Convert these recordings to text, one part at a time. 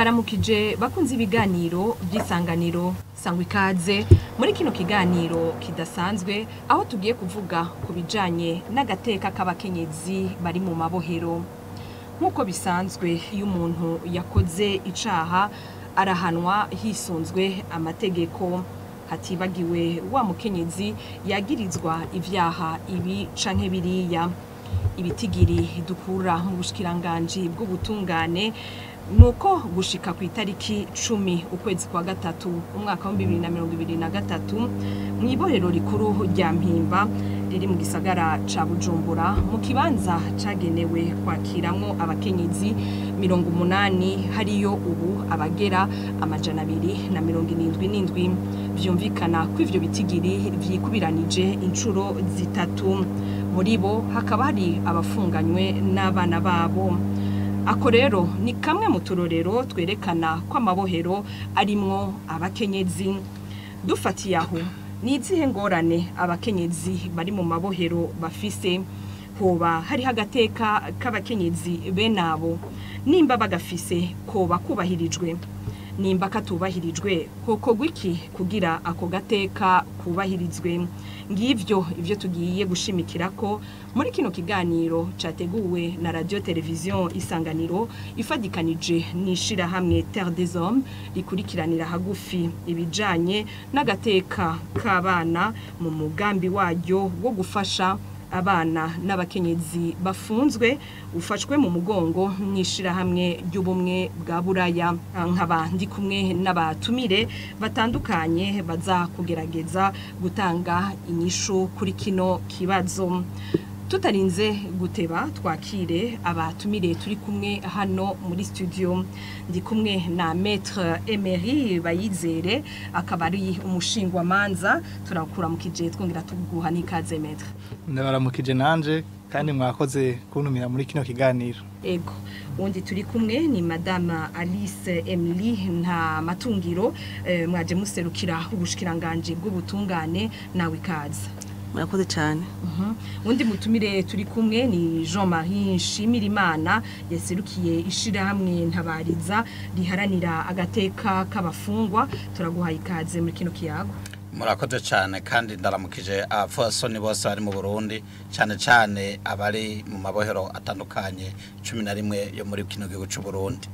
Ndabaramukije bakunze ibiganiro by'Isanganiro. Sangwa ikaze muri kino kiganiro kidasanzwe, aho tugiye kuvuga ku bijanye n'agateka k'abakenyezi bari mu mabohero. Nk'uko bisanzwe, iyo umuntu yakoze icaha arahanwa hisunzwe amategeko, hatibagiwe wa mukenyezi yagirizwa ivyaha ibi canke biriya. Ibitigiri dukura mu bushikiranganji bw'ubutungane nuko gushika ku itariki 10 ukwezi kwa gatatu umwaka wa 2023, mw'ibohero rikuru rya Mpimba riri mu gisagara ca Bujumbura, mu kibanza cagenewe kwakiramwo abakenyezi 80, hariyo ubu abagera 277. Vyumvikana ko ivyo bitigiri vyikubiranije incuro zitatu. Muri bo hakaba hari abafunganywe n'abana babo. Ako rero ni kamwe mu turorero twerekana ko amabohero arimwo abakenyezi. Dufatiye aho, ni izihe ngorane abakenyezi bari mu mabohero bafise? Hoba hariho agateka k'abakenyezi bene abo? Nimba bagafise, koba kubahirijwe? Nimba katubahirijwe, hokorwa iki kugira ako gateka kubahirizwe? Ngivyo ivyo tugiye gushimikirako muri kino kiganiro categuwe na Radio Television Isanganiro ifadikanije n'ishirahamwe Terre des Hommes rikurikiranira hagufi ibijanye n'agateka k'abana mu mugambi waryo wo gufasha abana n'abakenyezi bafunzwe, ufashwe mu mugongo mw'ishirahamwe ry'Ubumwe bwa Buraya. Nkaba ndi kumwe n'abatumire batandukanye baza kugerageza gutanga inyishu kuri kino kibazo. Tutarinze guteba, twakire abatumire turi kumwe hano muri studio. Ndi kumwe na Maître Emery Bayizere, akaba ari umushingwamanza. Turakuramukije, twongera tuguha n'ikaze, Maître. Ndabaramukije nanje, kandi mwakoze kuntumira muri kino kiganiro. Ego. Undi turi kumwe ni Madame Alice Emily Nta Matungiro, mwaje muserukira ubushikiranganje bw'ubutungane. Nawe ikaze. Murakoze cyane. Undi mutumire turi kumwe ni Jean-Marie Nshimirimana, yaserukiye ishirahamwe Ntabariza riharanira agateka k'abafungwa. Turaguhaye ikaze muri kino kiyago. Murakoze cyane, kandi ndaramukije abafasoni bose bari mu Burundi, cyane cyane abari mu mabohero atandukanye 11 yo muri kino gihugu cy'u Burundi.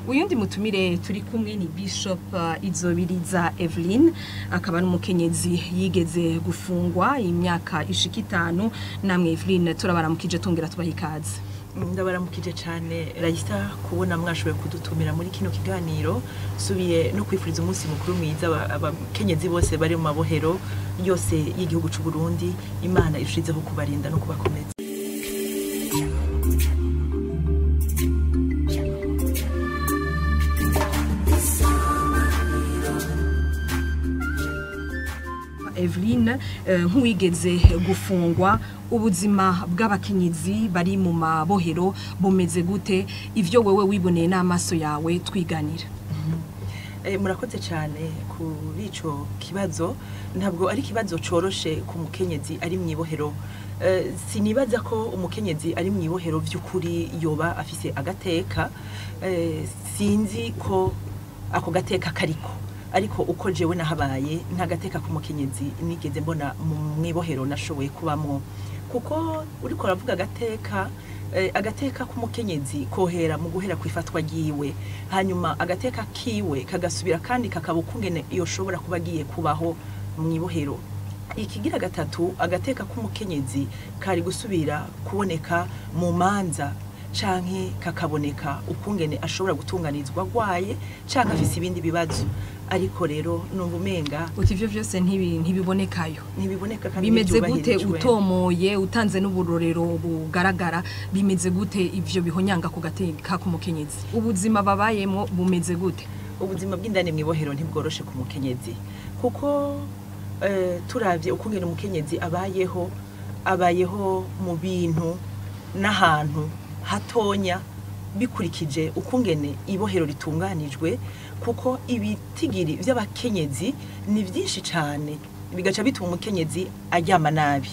Uyundi mutumire turi kumwe ni Bishop Izobiriza Evelyn, akaba ari umukenyezi yigeze gufungwa imyaka ishika 5. Namwe Evelyn, turabaramukije, tongera tubaha ikaze. Ndabaramukije cyane Rayisa, kubona mwashoboye kudutumira muri kino kiganiro. Subiye no kwifuriza umunsi mukuru mwiza abakenyezi bose bari mu mabohero yose y'igihugu cy'u Burundi. Imana irushizeho kubarinda no kubakomeza. Evelyn, nk'uwigeze gufungwa, ubuzima bw'abakenyezi bari mu mabohero bumeze gute? Ivyo wewe wiboneye n'amaso yawe, twiganira. Murakoze cyane kuri ico kibazo. Ntabwo ari ikibazo coroshe ku mukenyezi ari mu ibohero. Sinibaza ko umukenyezi ari mu ibohero vy'ukuri yoba afise agateka. Sinzi ko ako gateka kariko, ariko uko jewe nahabaye, nta gateka k'umukenyezi nigeze mbona mu ibohero nashoboye kubamwo. Kuko uriko uravuga agateka, agateka k'umukenyezi kohera mu guhera kwifatwa ryiwe, hanyuma agateka kiwe kagasubira kandi kakaba ukungene yoshobora kuba agiye kubaho mu ibohero. Ikigira gatatu, agateka k'umukenyezi kari gusubira kuboneka mu manza, canke kakaboneka ukungene ashobora gutunganizwa agwaye canke afise ibindi bibazo. Ariko rero numva umenga Uti ivyo vyose ntibibonekayo? Ntibiboneka kandi Bimeze gute? ntibyubahirijwe. Utomoye, utanze n'uburorero bugaragara, bimeze gute ivyo bihonyanga ku gateka k'umukenyezi? Ubuzima babayemo bumeze gute? Ubuzima bw'indani mw'ibohero ntibworoshe ku mukenyezi, kuko turavye ukungene umukenyezi abayeho, abayeho mu bintu n'ahantu hatonya bikurikije ukungene ibohero ritunganijwe, kuko ibitigiri vy'abakenyezi ni vyinshi cane, bigaca bituma umukenyezi aryama nabi,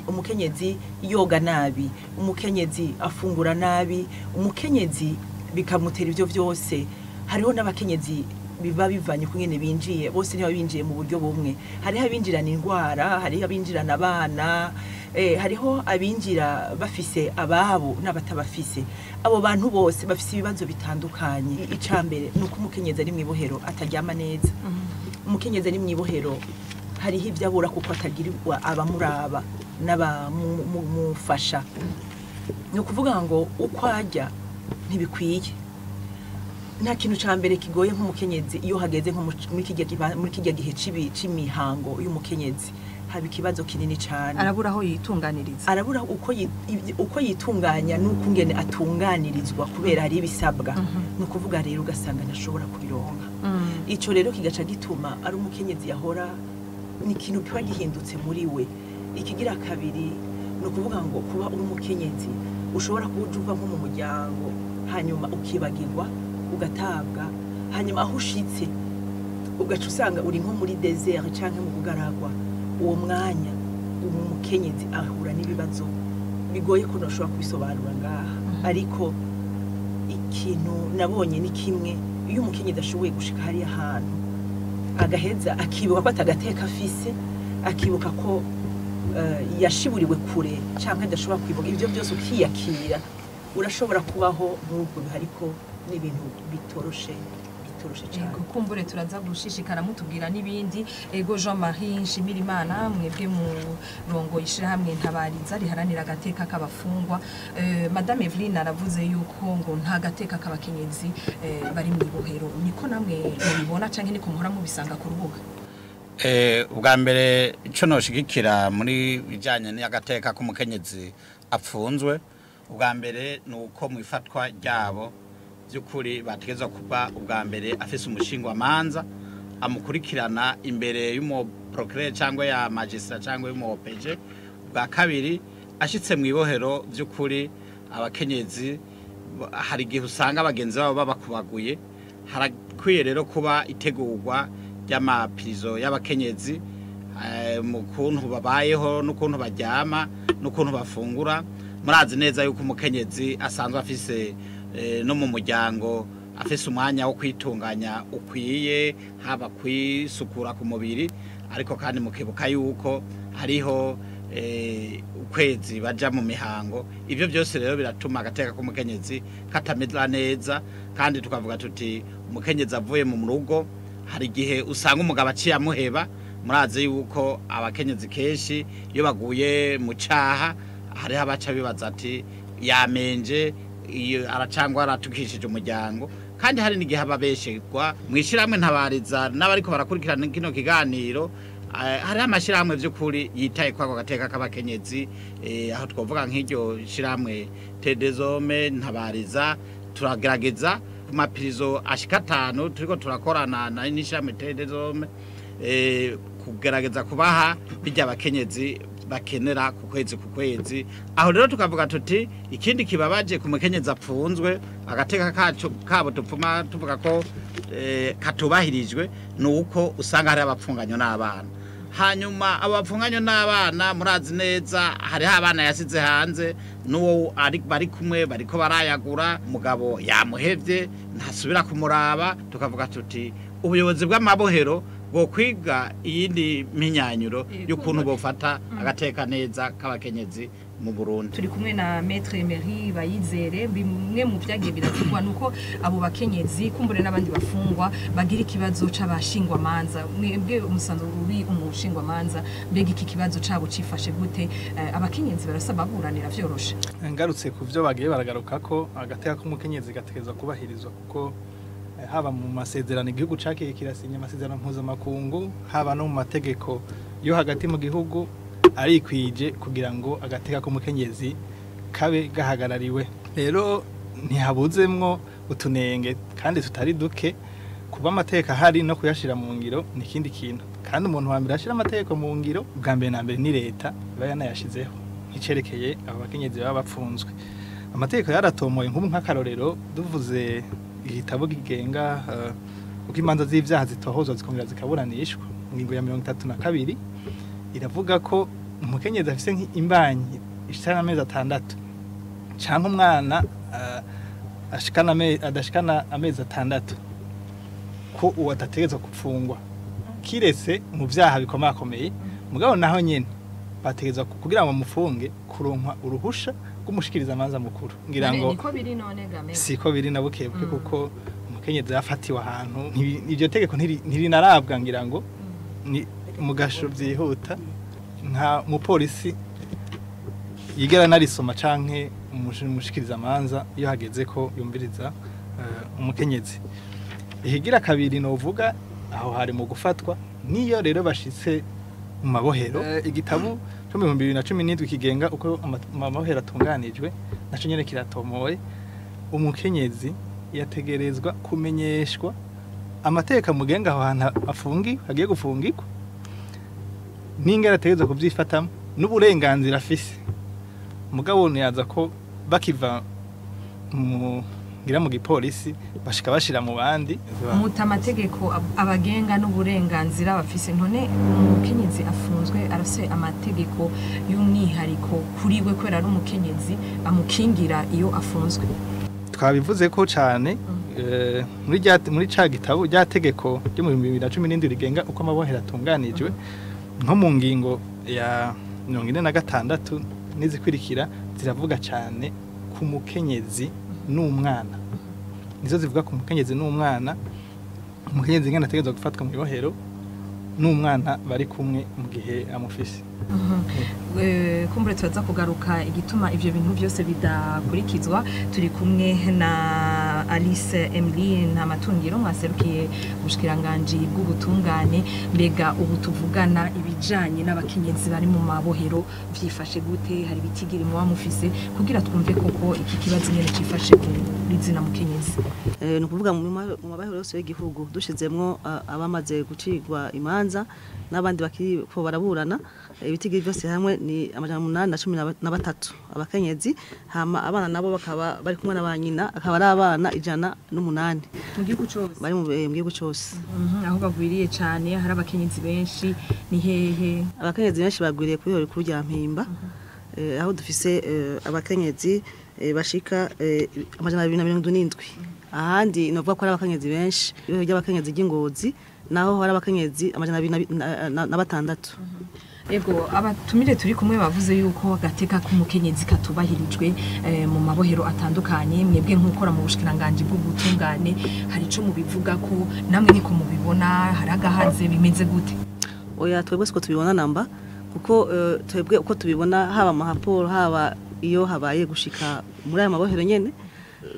umukenyezi yoga nabi, umukenyezi afungura nabi, umukenyezi Bikamutera ibyo byose. Hariho n'abakenyezi biba bivanye kungene binjiye, bose niba binjiye mu buryo bumwe. Hariho abinjirana indwara, hariho abinjirana abana, hariho abinjira bafise ababo n'abatabafise. Abo bantu bose bafise ibibazo bitandukanye. Icambere ni uko umukenyezi ari mw'ibohero ataryama neza. Umukenyezi ari mw'ibohero hariho ibyo abura kuko atagira abamuraba n'abamufasha. Ni ukuvuga ngo uko ajya ntibikwiye. Nta kintu ca mbere kigoye nk'umukenyezi iyo hageze nko muri kijya gihe c'imihango y'umukenyezi, haba ikibazo kinini cane. Arabura aho yitunganiriza, arabura uko yitunganya n'ukungene atunganirizwa, kubera hari ibisabwa. Ni ukuvuga rero ugasanga ntashobora kubironka. Ico rero kigaca gituma ari umukenyezi yahora ni ikintu kiba gihindutse muri we. Ikigira kabiri ni ukuvuga ngo kuba uri umukenyezi ushobora kuja uva nko mu muryango, hanyuma ukibagirwa, ugatabwa, hanyuma aho ushitse ugaca usanga uri nko muri desert canke mu bugaragwa. Uwo mwanya umukenyezi ahura n'ibibazo bigoye ko nashobora kubisobanura ngaha. Ariko ikintu nabonye ni kimwe: iyo umukenyezi ashoboye gushika hariya hantu, agaheza akibuka ko atagateka afise, akibuka ko yashiburiwe kure canke adashobora kwibuka, ibyo byose ukiyakira, urashobora kubaho nk'ubwo. Ariko n'ibintu bitoroshe, bitoroshe cyane. Yego, kumbure turaza gushishikara mutubwira n'ibindi. Ego, Jean Marie Nshimirimana, mwebwe mu rongo ishirahamwe Ntabariza riharanira agateka k'abafungwa. Madame Eveline aravuze yuko ngo nta gateka k'abakenyezi bari mu ibohero. Niko namwe mubibona canke niko muhora mubisanga ku rubuga? Ubwa mbere ico noshigikira muri bijanye n'agateka k'umukenyezi apfunzwe, ubwa mbere ni uko mu ifatwa ryabo by'ukuri bategerezwa kuba ubwa mbere afise umushingwamanza amukurikirana imbere y'umuprocureur cyangwa ya magistrat cyangwa y'umu OPJ. Ubwa kabiri, ashitse mu ibohero, by'ukuri abakenyezi hari igihe usanga bagenzi babo babakubaguye. Harakwiye rero kuba itegurwa ry'amapirizo y'abakenyezi, mu kuntu babayeho n'ukuntu baryama n'ukuntu bafungura. Murazi neza yuko umukenyezi asanzwe afise no mu muryango afise umwanya wo kwitunganya ukwiye, haba kwisukura ku mubiri, ariko kandi mukibuka yuko hariho ukwezi baja mu mihango. Ibyo byose rero biratuma agateka k'umukenyezi katameze neza. Kandi tukavuga tuti umukenyezi avuye mu rugo, hari igihe usanga umugabo aciye amuheba. Murazi yuko abakenyezi kenshi iyo baguye mu caha, hariho abaca bibaza ati yamenje iyo aracangwa aratukishije umuryango. Kandi hari n'igihe ababesherwa. Mu ishyirahamwe Ntabariza n'abariko barakurikirana kino kiganiro, hariho amashyirahamwe by'ukuri yitaye kwako gateka k'abakenyezi, aho twavuga nk'iryo shyirahamwe Tedezome Ntabariza. Turagerageza ku mapirizo ashika 5 turiko turakorana na n'ishyirahamwe Tedezome, kugerageza kubaha bijya abakenyezi bakenera ku kwezi ku kwezi. Aho rero tukavuga tuti ikindi kibabaje ku mukenyezi apfunzwe, agateka kacu kabo tupfuma tuvuga ko katubahirijwe, ni uko usanga hari abapfunganywe n'abana. Hanyuma abo bapfunganywe n'abana, murazi neza hariho abana yasize hanze n'uwo ari bari kumwe bariko barayagura, umugabo yamuhevye ntasubira kumuraba. Tukavuga tuti ubuyobozi bw'amabohero bwo kwiga iyindi minyanyuro y'ukuntu bofata agateka neza k'abakenyezi mu Burundi. Turi kumwe na Maître Emery Bayizere. Bimwe mu byagiye biravugwa nuko abo bakenyezi kumbure n'abandi bafungwa bagira ikibazo c'abashingwamanza. Mwebwe umusanzu uri umushingwamanza, mbega iki kibazo cabo cifashe gute? Abakenyezi barasaba buranira vyoroshe? Ngarutse ku byo bagiye baragaruka ko agateka k'umukenyezi gategerezwa kubahirizwa, kuko haba mu masezerano igihugu cakiye kirasinya, amasezerano mpuzamakungu, haba no mu mategeko yo hagati mu gihugu, arikwije kugira ngo agateka k'umukenyezi kabe gahagarariwe. Rero ntihabuzemwo utunenge kandi tutari duke. Kuba amateka ahari no kuyashira mu ngiro ni ikindi kintu. Kandi umuntu wa mbere ashira amategeko mu ngiro bwa mbere na mbere ni leta iba yanayashizeho. Nk'icerekeye abo bakenyezi baba bapfunzwe, amategeko yaratomoye. Nk'ubu nk'akarorero, duvuze igitabo kigenga uko imanza z'ivyaha zitohozwa zikongera zikaburanishwa, ingingo ya 32 iravuga ko umukenyezi afise imbanyi ishitana amezi 6 canke umwana ashikana adashikana amezi 6 ko uwo adategerezwa gupfungwa kiretse mu vyaha bikomakomeye. Mugabo naho nyene bategerezwa kugira ngo bamufunge kuronkwa uruhusha rw'umushikiriza amanza mukuru. Ngira ngo niko biri none game siko biri na bukebuke kuko umukenyezi yafatiwe ahantu iryo tegeko ntirinarabwa, ngira ngo ni mugasho byihuta nka mupolisi yigera narisoma canke umushikiriza amanza iyo hageze ko yumviriza umukenyezi. Ihigira kabiri novuga aho hari mu gufatwa niyo rero bashitse mu mabohero. Igitabo cyo mu 2017 kigenga uko amabohero atunganijwe naco nyene kiratomoye. Umukenyezi yategerezwa kumenyeshwa amateka mugenga aho hantu afungi agiye gufungikwa n'ingera ategerezwa kuvyifatamo n'uburenganzira afise. Mugabo yaza ko bakiva mu ngira mu gipolisi bashika bashira mu bandi muta amategeko abagenga n'uburenganzira bafise. None umukenyezi afunzwe arafise amategeko y'umwihariko kuri we kubera ari umukenyezi amukingira iyo afunzwe. Twabivuze ko cyane muri ca gitabo rya tegeko ryo mu 2017 rigenga uko amabohero atunganijwe nko mu ngingo ya 46 n'izikurikira ziravuga cyane ku mukenyezi n'umwana. Nizo zivuga ku mukenyezi n'umwana, umukenyezi ngana ategerezwa gufatwa mu ibohero n'umwana bari kumwe mu gihe amufise. Kumbure tuza kugaruka igituma ivyo bintu byose bidakurikizwa. Turi kumwe na Alice Emily Ntamatungiro mwaserukiye ubushikiranganje bw'ubutungane. Mbega ubu tuvugana ibijanye n'abakenyezi bari mu mabohero vyifashe gute? Hari bitigiri muba mufise kugira twumve koko iki kibazo nyene cifashe kuri zina mukenyezi? Ni ukuvuga mu mabohero yose y'igihugu dushizemwo abamaze gucirwa imanza n'abandi bakiri ko baraburana, ibitigiri byose hamwe ni 813 abakenyezi, hama abana nabo bakaba bari kumwe na ba nyina akaba ari abana 108 mu gihugu cyose, bari mu gihugu cyose. Aho bagwiriye cyane hari abakenyezi benshi ni hehe? Abakenyezi benshi bagwiriye kuri rikuru rya Mpimba, aho dufise abakenyezi bashika 277. Ahandi novuga ko ari abakenyezi benshi ry'abakenyezi ry'Ingozi naho hari abakenyezi 206. Ego abatumire turi kumwe bavuze yuko agateka k'umukenyezi katubahirijwe mu mabohero atandukanye. Mwebwe nk'ukora mu bushikiranganje bw'ubutungane hari ico mubivuga ko namwe niko mubibona? Hari agahaze bimeze gute? Oya, twebwe siko tubibona namba, kuko twebwe uko tubibona haba mu raporo haba iyo habaye gushika muri aya mabohero nyene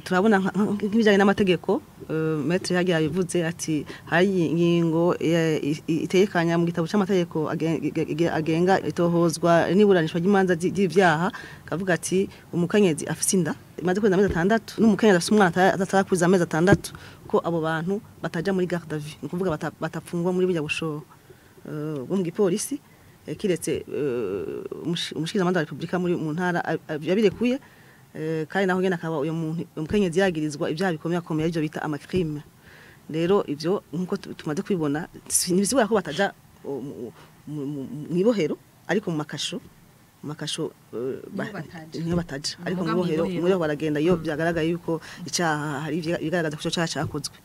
turabona nk'ibijanye n'amategeko. Maître yagiye abivuze ati hari ingingo itekanya mu gitabo c'amategeko agenga itohozwa n'iburanishwa ry'imanza z'ivyaha, kavuga ati umukenyezi afise inda imaze kweza amezi 6 n'umukenyezi afise umwana atarakuza amezi 6 ko abo bantu bataja muri garde à vue, ni kuvuga batapfungwa muri burya busho bwo mu gipolisi, kiretse umushikirizamanza wa Republika muri mu ntara yabirekuye. Kandi naho ngena akaba uyo muntu umukenyezi yagirizwa ibyaha bikomeye akomeye ibyo bita amacrime. Rero ivyo nkuko tumaze kwibona ntibisigura ko bataja mu ibohero, ariko mu makasho niyo bataja, ariko mu ibohero muri baragenda iyo byagaragaye yuko icaha hari ibigaragaza ko ico caha cakozwe.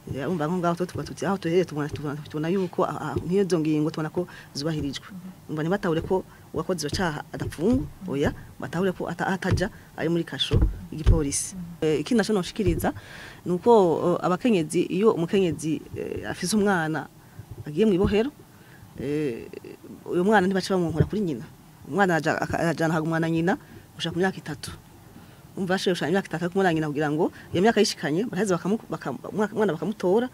Urumva nko ngaho tuba tuti aho tuhereye tubona yuko nk'iyo zo ngingo tubona ko zubahirijwe. Umva ntibatahure ko uwakoze ico caha adapfungwa, oya, batahure ko ataja ari muri kasho igipolisi. Ikindi naco noshikiriza nuko abakenyezi iyo umukenyezi afise umwana agiye mu ibohero, uyo mwana ntibaca bamunkura kuri nyina. Umwana ajana hagumana nyina gushika ku myaka 3. Umva ashoye gushika imyaka 3 kumwana nyina kugira ngo iyo myaka yishikanye baraheza umwana bakamutora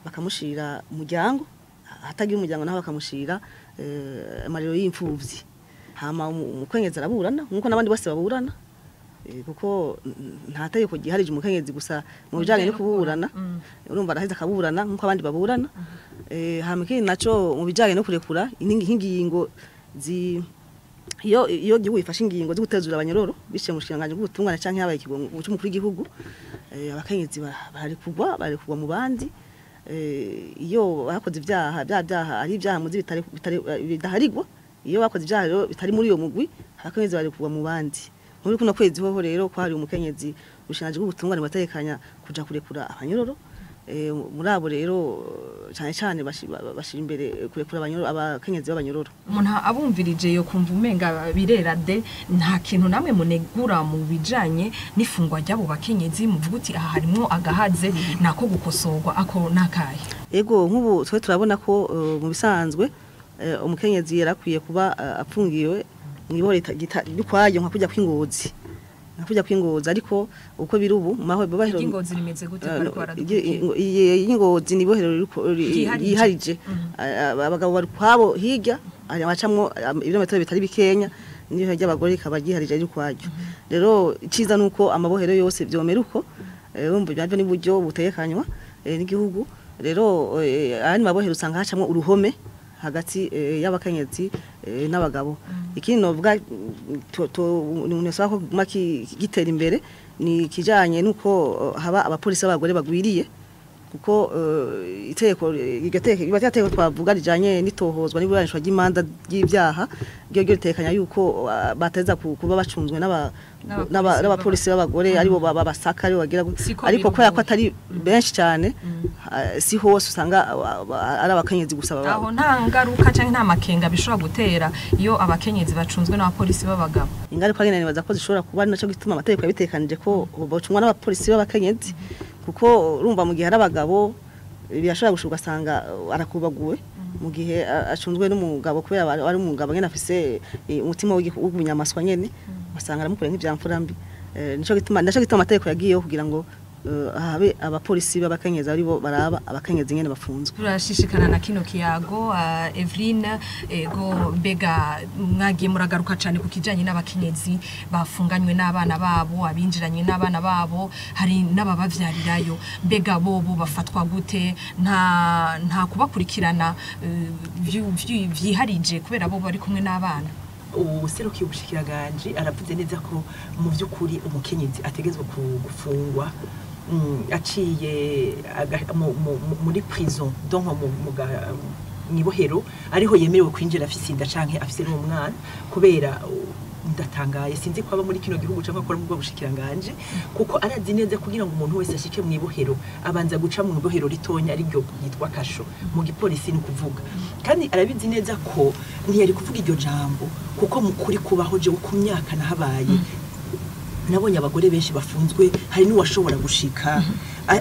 bakamushira umuryango, hatagira umuryango naho bakamushira amariro y'imfuvyi. Hama umukenyezi araburana nkuko nabandi bose baburana, kuko nta tegeko giharije umukenyezi gusa mu bijanye no kuburana. Urumva araheza akaburana nkuko abandi baburana. Hama ikindi naco mu bijanye no kurekura ingingo zi iyo gihugu ifashe ingingo zo gutezura abanyororo biciye mu bushikiranganje bw'ubutungane canke habaye ikigongo c'umukuru w'igihugu, abakenyezi bari kugwa mu bandi. Iyo bakoze ibyaha bya ari ibyaha muzi bitari bidaharigwa, iyo bakoze ibyaha rero bitari muri iyo mugwi abakenyezi bari kugwa mu bandi. Muri kuno kwezi hoho rero ko hari umukenyezi Ubushikiranganji bw'ubutungane burategekanya kuja kurekura abanyororo. Muri abo rero cyane cyane bashira imbere kurekura abanyororo, abakenyezi b'abanyororo. Umuntu abumvirije yo kumva umenga birera de, nta kintu namwe munegura mu bijanye n'ifungwa ry'abo bakenyezi, muvuga uti aha harimwo agahaze nako gukosorwa, ako nakaye? Ego, nk'ubu twe turabona ko mu bisanzwe umukenyezi yarakwiye kuba apfungiwe mw'ibohero ry'ukwayo nka kujya kw'ingozi, ariko uko biri ubu mu mabohero Ingozi rimeze gute bariko baradukurikira? Ingozi ni ibohero Ryiharije. Ryiharije. Abagabo bari kwabo hirya, hari abacamwo ibirometero bitari bikenya, niyo ry'abagore rikaba ryiharije ari ukwaryo. Rero iciza nuko amabohero yose vyomera uko, urumva ibyo n'uburyo butegekanywa n'igihugu. Rero ayandi mabohero usanga hacamwo uruhome hagati y'abakenyezi n'abagabo. Ikindi novuga umuntu ko kuguma gitera imbere ni ikijanye nuko haba abapolisi b'abagore bagwiriye, kuko iteko iryo teko twavuga rijanye n'itohozwa n'iburanishwa ry'imanza ry'ibyaha ryo ritekanya yuko bateza kuba bacunzwe n'abapolisi b'abagore, aribo babasaka, aribo bagira Siko ariko biri kubera ko ubu. atari benshi cyane, si hose usanga ari abakenyezi gusa Aho nta ngaruka canke nta makenga bishobora gutera iyo abakenyezi bacunzwe n'abapolisi b'abagabo? Ingaruka nyene nibaza ko zishobora kuba, ari naco gituma amategeko yabitekanije ko bacungwa n'abapolisi b'abakenyezi, kuko urumva mu gihe ari abagabo birashobora gushuka ugasanga arakubaguwe, mu gihe acunzwe n'umugabo, kubera ari umugabo nyene afise umutima w'ubunyamaswa nyene, ugasanga aramukoreye nk'ivyamfura mbi. Nico gituma amategeko yagiyeho kugira ngo habe abapolisi b'abakenyezi aribo baraba abakenyezi nyene bafunzwe. Turashishikana na kino kiyago. Eveline, ego, mbega mwagiye muragaruka cyane ku kijanye n'abakenyezi bafunganywe n'abana babo, abinjiranywe n'abana babo, hari n'ababavyarirayo, mbega bobo bafatwa gute? Nta kubakurikirana vyiharije kubera bo bari kumwe n'abana? Uwuserukiye ubushikiranganji aravuze neza ko mu by'ukuri umukenyezi ategezwa gufungwa aciye muri prison, donc mw'ibohero ariho yemerewe kwinjira afise inda canke afise n'umwana. Kubera ndatangaye, sinzi ko aba muri kino gihugu canke akora mu bwo bushikiranganje, kuko arazi neza kugira ngo umuntu wese ashike mw'ibohero abanza guca mu ibohero ritonya ariryo ryitwa kasho mu gipolisi. Ni ukuvuga kandi arabizi neza ko ntiyari kuvuga iryo jambo, kuko mu kuri kubaho jewe ku myaka nahabaye nabonye abagore benshi bafunzwe, hari n'uwashobora gushika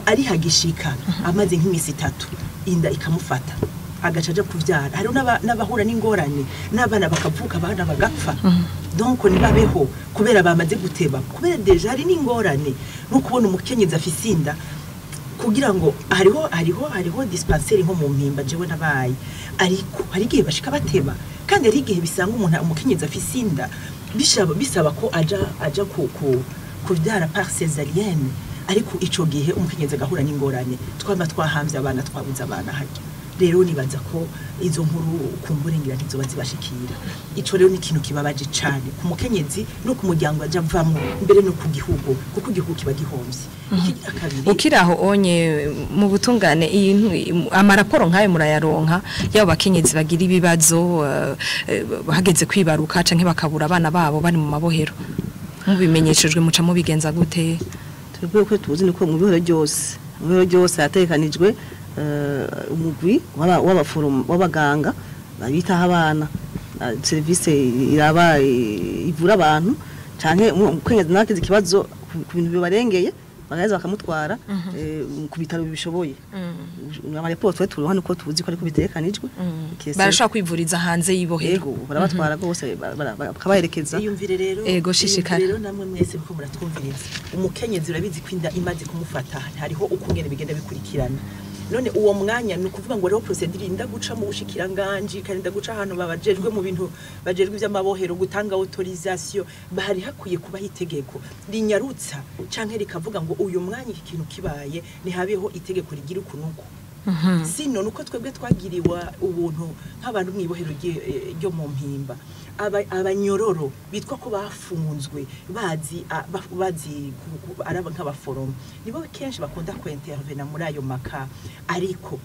ari hagishika amaze nk'imisi 3 inda ikamufata agaca aja kuvyara. Hari n'abahura n'ingorane n'abana bakavuka, abana bagapfa, donc ntibabeho kubera bamaze guteba, kubera déjà hari n'ingorane no kubona umukenyezi afise inda kugira ngo hariho dispensaire nko mu Mpimba jewe nabaye, ariko hari igihe bashika bateba, kandi hari igihe bisanga umuntu umukenyezi afise inda bisaba ko aja ku kuvyara par césarienne, ariko ico gihe umukenyezi agahura n'ingorane, twama twahamvye abana, twabuze abana harya. Rero nibaza ko izo nkuru kumbure ngira ntizoba zibashikira. Ico rero ni ikintu kibabaje cane ku mukenyezi no ku muryango aja avamwo, mbere no ku gihugu, kuko igihugu kiba gihomvye. Ikigira kabiri, Ukiraho onye mu butungane, iyi amaraporo nk'ayo murayaronka yabo bakenyezi bagira ibibazo hageze kwibaruka canke bakabura abana babo bari mu mabohero? Mubimenyeshejwe muca mubigenza gute? Twebwe uko tuzi niko mu bihoro byose hategekanijwe umugwi w'abaforomo, w'abaganga babitaho abana, service iraba ivura abantu, canke umukenyezi nawe agize ikibazo ku bintu bibarengeye, bagaheza bakamutwara ku bitaro bibishoboye. Amaraporo twe turonka nuko tuzi ko ariko bitegekanijwe. Barashobora kwivuriza hanze y'ibohero? Yego, barabatwara rwose, bakabaherekeza. Iyumvire rero, Ego, shishikara. Iyumvire rero namwe mwese muko muratwumviriza, umukenyezi urabizi ko inda imaze kumufata hariho ukungene bigenda bikurikirana. None uwo mwanya ni ukuvuga ngo rero procédure inda guca mu bushikiranganji, kandi guca ahantu babajejwe mu bintu bajejwe ivy'amabohero gutanga autorisation, bahari hakwiye kubaho itegeko rinyarutsa canke rikavuga ngo uyu mwanya iki kintu kibaye ntihabeho itegeko rigira ukunuku. Sino nuko twebwe twagiriwe ubuntu nk'abantu mw'ibohero ryo mu Mpimba, abanyororo bitwa ko bafunzwe bazi bazi araba nk'abaforomo nibo kenshi bakunda kwintervena muri ayo maka, ariko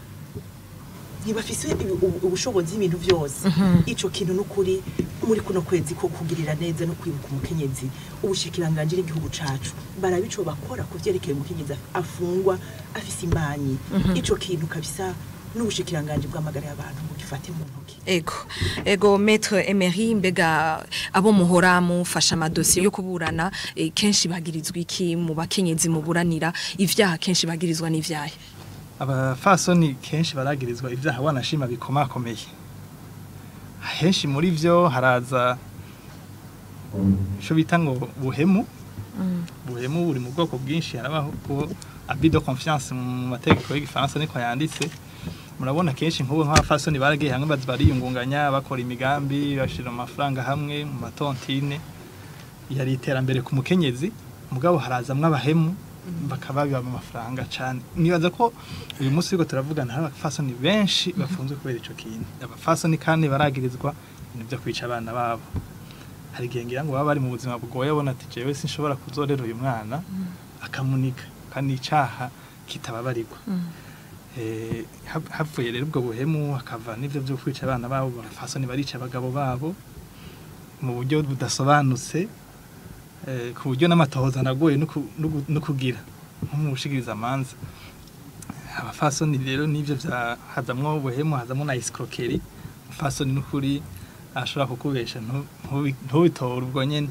Ntibafise ubushobozi ibintu byose. Ico kintu n'ukuri muri kuno kwezi ko kugirira neza no kwibuka umukenyezi, ubushikiranganje n'igihugu cacu barabico bakora kuvyerekeye umukenyezi afungwa afise imbanyi. Ico kintu kabisa n'ubushikiranganje bw'amagara y'abantu mugifate mu ntoki. Ego Maître Emery, mbega abo muhora mufasha amadosiye yo kuburana kenshi bagirizwa iki mu bakenyezi muburanira ivyaha? Kenshi bagirizwa n'ivyaha? Abafasoni kenshi baragirizwa ivyaha wanashima bikomakomeye. Henshi muri vyo haraza ico bita ngo buhemu. Buhemu buri mu bwoko bwinshi, harabaho ko abus de confiance mu mategeko y'igifaransa niko yanditse. Murabona kenshi nk'ubu nk'abafasoni baragiye hamwe bariyungunganya, bakora imigambi, bashira amafaranga hamwe mu ma tontines, yari iterambere ku mukenyezi. Mugabo harazamwo abahemu bakababiba amafaranga cyane. Nibaza ko uyu munsi uriko turavugana hari abafasoni benshi bafunzwe kubera ico kintu. Abafasoni kandi baragirizwa ibintu byo kwica abana babo. Hari igihe ngira ngo baba bari mu buzima bugoye, abona ati jewe sinshobora kuzorera uyu mwana, akamunika, kandi icaha kitababarirwa. Havuye rero ubwo buhemu, hakava n'ivyo byo kwica abana babo. Abafasoni barica abagabo babo mu buryo budasobanutse, ku buryo n'amatohoza nagoye no kugira nko mu bushikiriza amanza. Abafasoni rero n'ivyo vya hazamwo ubuhemu, hazamwo na escroquerie. Umufasoni n'ukuri ashobora kukubesha ntubitore ubwo nyene,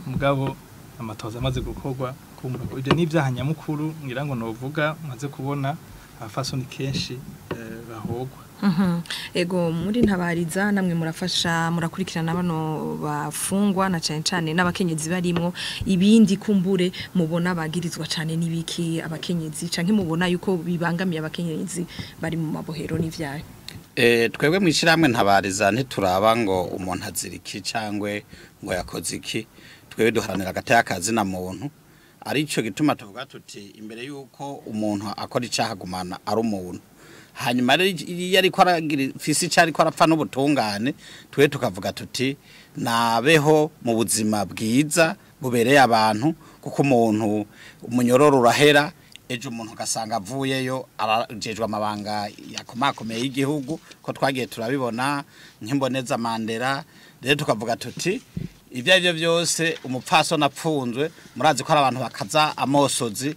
mugabo amatohoza amaze gukorwa kumva ko ibyo n'ivyaha nyamukuru ngira ngo novuga maze kubona abafasoni kenshi bahogwa. Ego, muri Ntabariza namwe murafasha, murakurikirana bano bafungwa na cane cane n'abakenyezi barimwo. Ibindi kumbure mubona bagirizwa cane n'ibiki abakenyezi, canke mubona yuko bibangamiye abakenyezi bari mu mabohero n'ivyayo? Twebwe mwishirahamwe Ntabariza ntituraba ngo umuntu azira iki cangwe ngo yakoze iki. Twebwe duharanira agateka kazina muntu, arico gituma tuvuga tuti imbere yuko umuntu akora icaha gumana ari umuntu. Hanyuma rero iyo ariko aragira fisi ico ariko arapfa n'ubutungane, twe tukavuga tuti nabeho mu buzima bwiza bubereye abantu, kuko umuntu umunyororo urahera, ejo umuntu ugasanga avuyeyo arajejwe amabanga yakomakomeye y'igihugu, ko twagiye turabibona nk'imboneza Mandela. Rero tukavuga tuti ibyo ari byo byose umupfasoni apfunzwe, murazi ko ari abantu bakaza amosozi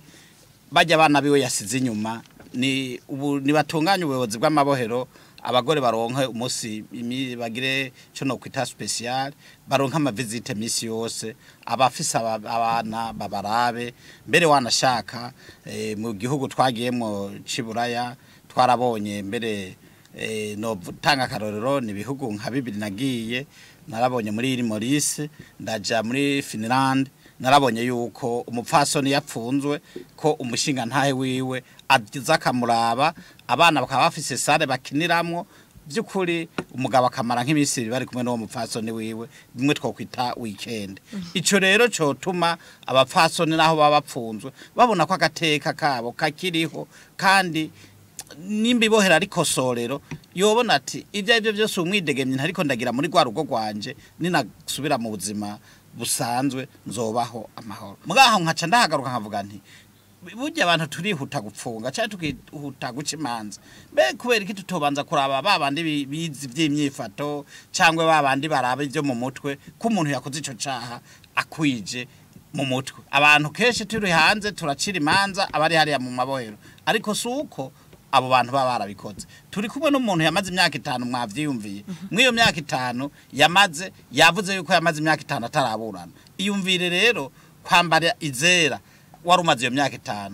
bajya abana biwe yasize inyuma. Ni ubu nibatunganye ubuyobozi bw'amabohero, abagore baronke umunsi bagire cyo no kwita spécial, baronke ama visites misi yose, abafise abana babarabe. Mbere wanashaka mu gihugu twagiyemo ciburaya twarabonye mbere no tanga akarorero ni ibihugu nka bibiri nagiye narabonye muri Maurice, ndaja muri Finland, narabonye yuko umupfasoni yapfunzwe ko umushinga ntahe wiwe aza akamuraba, abana bakaba bafise salle bakiniramwo. By'ukuri umugabo akamara nk'iminsi 2 bari kumwe n'uwo mupfasoni wiwe, bimwe twokwita weekend. Ico rero cotuma abapfasoni naho baba bapfunzwe babona ko agateka kabo kakiriho, kandi nimba ibohera ariko sorero yobona ati ibyo aribyo byose umwidegemye ntariko ndagira muri rwa rugo rwanje, ninasubira mu buzima busanzwe nzobaho amahoro. Mugaho nkaca ndahagaruka nkavuga nti burya abantu turihuta gupfunga cyangwa tukihuta guca imanza, mbe kubera iki tutobanza kuraba babandi bizi ivy'imyifato cyangwa babandi baraba ivyo mu mutwe, ko umuntu yakoze ico caha akwije mu mutwe? Abantu kenshi turi hanze turacira imanza abari hariya mu mabohero, ariko si uko abo bantu baba barabikoze. Turi kumwe n'umuntu yamaze imyaka 5, mwavyiyumviye. Mw'iyo myaka 5 yamaze, yavuze yuko yamaze imyaka 5 ataraburana. Iyumvire rero kwambara izera wari umaze iyo myaka 5.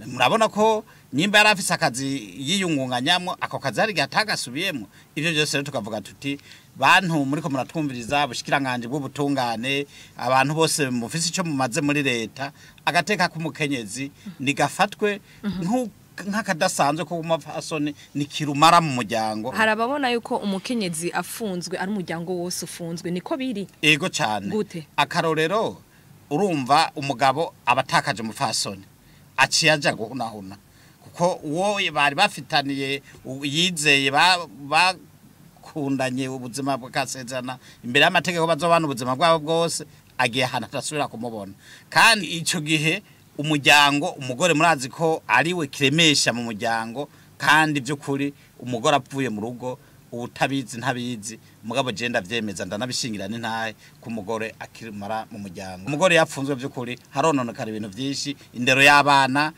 Murabona ko nyimba yari afise akazi yiyungunganyamwo, ako kazi hari igihe atagasubiyemwo. Ivyo byose rero tukavuga tuti bantu muriko muratwumviriza, bushikiranganje bw'ubutungane, abantu bose mufise ico mumaze muri leta, agateka k'umukenyezi nigafatwe nk'akadasanzwe ko umupfasoni ni kirumara mu muryango. Hari ababona yuko umukenyezi afunzwe ari umuryango wose ufunzwe, niko biri? Ego cyane. Gute? Akarorero, urumva umugabo abatakaje umupfasoni aciye aja guhunahuna, kuko uwo bari bafitaniye yizeye bakundanye ubuzima bwakasezerana imbere y'amategeko bazobana ubuzima bwabo bwose, agiye ahantu atasubira kumubona. Kandi ico gihe umuryango, umugore murazi ko ariwe kiremesha mu muryango. Kandi by'ukuri umugore apfuye mu rugo utabizi ntabizi, mugabo je ndavyemeza ndanabishingira n'intahe ku mugore akimara mu muryango. Umugore yapfunzwe by'ukuri harononekara ibintu byinshi, indero y'abana,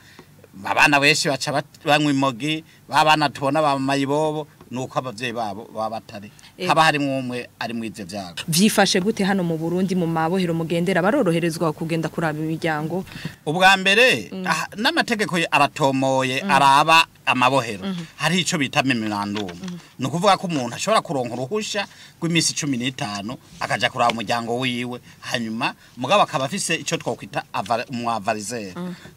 abana benshi baca banywa imogi, babana tubona ba mayibobo nuko abavyeyi babo baba batari haba harimo umwe ari mu ivyo vyago. Vyifashe gute hano mu Burundi mu mabohero mugendera baroroherezwa kugenda kuraba imiryango? Ubwa mbere n'amategeko aratomoye araba amabohero hari ico bita memorandum. Ni ukuvuga ko umuntu ashobora kuronka uruhusha rw'imisi 15 akaja kuraba umuryango wiwe, hanyuma mugabo akaba afise ico twokwita umwavarizere.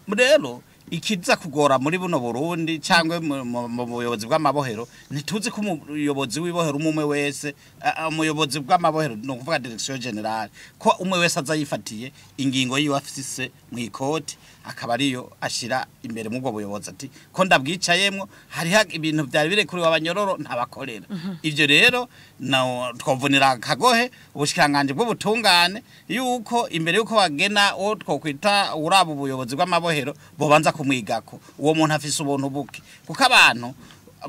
Rero ikiza kugora muri buno Burundi cyangwa mu buyobozi bw'amabohero, ntituzi ko umuyobozi w'ibohero umwe wese, umuyobozi bw'amabohero no kuvuga direction generale, ko umwe wese azayifatiye ingingo yiwe afise mu ikoti akaba ariyo ashira imbere mu bwo buyobozi ati ko ndabwicayemwo hari ibintu byari birekuriwe abanyororo ntabakorera. Ivyo rero twovunira kagohe ubushikanganje bw'ubutungane yuko imbere yuko bagena uwo twokwita uraba ubuyobozi bw'amabohero bobanza kumwigako uwo muntu afise ubuntu buke, kuko abantu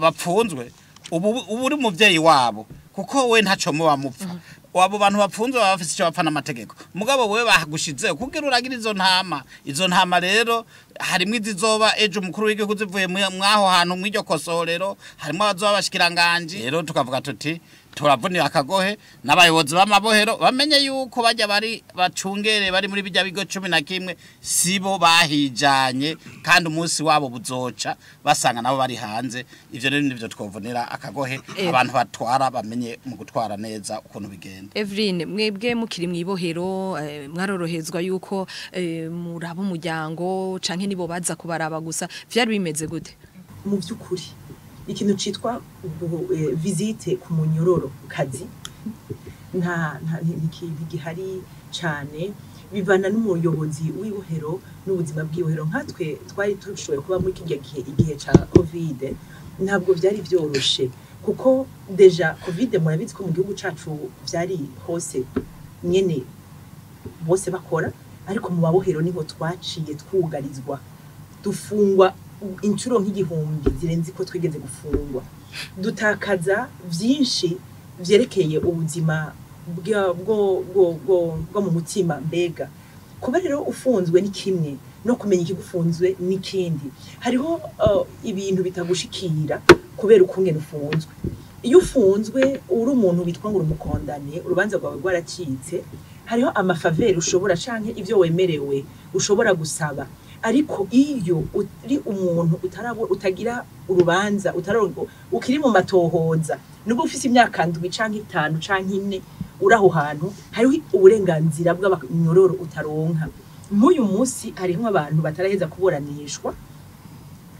bapfunzwe ubu uri muvyeyi wabo kuko we ntaco muba mupfa. Wabo bantu bapfunzwe baba bafise ico bapfa n'amategeko, mugabo wewe bahagushize kugira uragira izo ntama. Izo ntama rero harimwo izizoba ejo umukuru w'igihugu zivuye mwaho hantu mw'iryo kosorero, harimwo abazoba bashikiranganje. Rero tukavuga tuti turavunira akagohe n'abayobozi b'amabohero bamenye yuko bajya bari bacungere bari muri bijya bigo 11 sibo bahijanye, kandi umunsi wabo buzoca basanga nabo bari hanze. Ivyo rero nivyo twovunira akagohe abantu batwara bamenye mu gutwara neza ukuntu bigenda. Eveline, mwebwe mukiri mwibohero mwarorohezwa yuko muraba umuryango canke nibo baza kubaraba gusa, vyari bimeze gute? Mu by'ukuri ikintu citwa visite ku munyororo kazi nta ntigihari cane, bivana n'umuyobozi w'ibohero n'ubuzima bw'ibohero. Nkatwe twari tushoboye kuba muri kijya gihe igihe ca Covid ntabwo byari byoroshe, kuko deja Covid murabizi ko mu gihugu cacu byari hose nyene bose bakora, ariko mu babohero niho twaciye twugarizwa dufungwa inshuro nk'igihumbi zirenze ko twigeze gufungwa, dutakaza byinshi vyerekeye ubuzima bwo mu mutima. Mbega kuba rero ufunzwe ni kimwe no kumenya ikigufunzwe n'ikindi. Hariho ibintu bitagushikira kubera ukungene ufunzwe. Iyo ufunzwe uri umuntu witwa ngo urumukondane, urubanza rwawe rwaracitse, hariho amafaveri ushobora canke ivyo wemerewe ushobora gusaba. Ariko iyo uri umuntu utagira urubanza, ukiri mu matohoza, nubwo ufise imyaka 7 canke 5 canke 4 uri aho hantu, hariho uburenganzira bw'abanyororo utaronka. Nk'uyu munsi hariho abantu bataraheza kuburanishwa.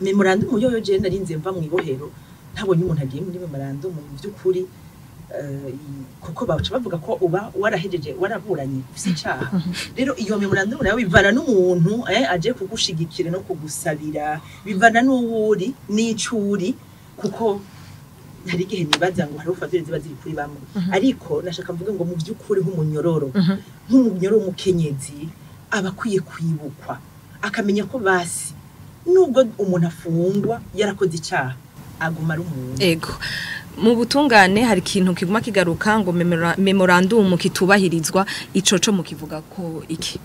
Memorandum yoyo je narinze mva mu ibohero ntabonye umuntu agiye muri memorandum mu by'ukuri, kuko baca bavuga ko uba warahejeje waraburanye ufise icaha. Rero iyo memorandum nayo bivana n'umuntu aje kugushigikira no kugusabira, bivana n'uwuri n'icuri, kuko hari igihe nibaza ngo hariho favire ziba ziri kuri bamwe. Ariko nashaka mvuge ngo mu by'ukuri nk'umunyororo w'umukenyezi aba akwiye kwibukwa, akamenya ko basi nubwo umuntu afungwa yarakoze icaha aguma ari umuntu. Ego, mu butungane hari ikintu kiguma kigaruka ngo memorandum kitubahirizwa, ico co mukivuga ko iki?